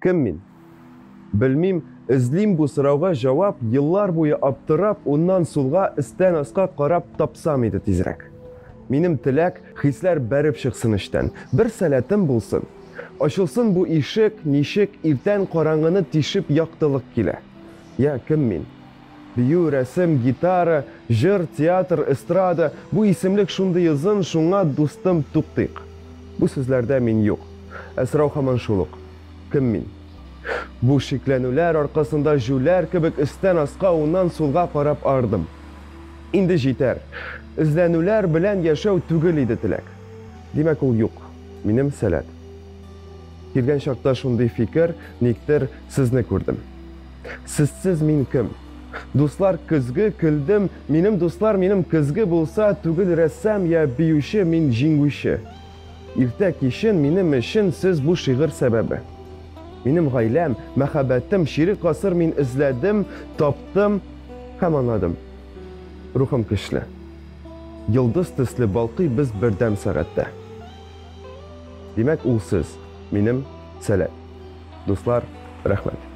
Кем мин? Белмим, эзлим бу сорауга җавап, еллар буе аптырап, уннан сулга, өстән аска карап тапсам иде тизрәк. Минем теләк, хисләр бәреп чыксын эчтән. Бер сәләтем булсын. Ачылсын бу ишек, ничек иртән караңгыны тишеп яктылык килә. Я, кем мин? Бию, рәсем, гитара, җыр, театр, эстрада, бу исемлек шундый озын, шуңа, дустым, туктыйк. Бу сүзләрдә мин юк. Ә сорау һаман шул ук. Кем мин? Бу шикләнүләр аркасында җүләр кебек өстән аска, уңнан сулга карап ардым. Инде җитәр. Эзләнүләр белән яшәү түгел иде теләк. Димәк, ул юк. Минем сәләт. Килгән чакта шундый фикер, никтер, сезне күрдем. Сезсез мин кем? Дуслар көзге, көлдем, минем дуслар минем көзге булса, түгел рәссам я биюче, мин җиңүче. Иртә кичен минем өчен сез бу шигырь сәбәбе. Минем гаиләм, мәхәббәтем, чирек гасыр мин эзләдем, таптым һәм аңладым. Рухым көчле. Йолдыз төсле балкый без бердәм сәгатьтә. Димәк, ул сез, минем сәләт. Дуслар, рәхмәт.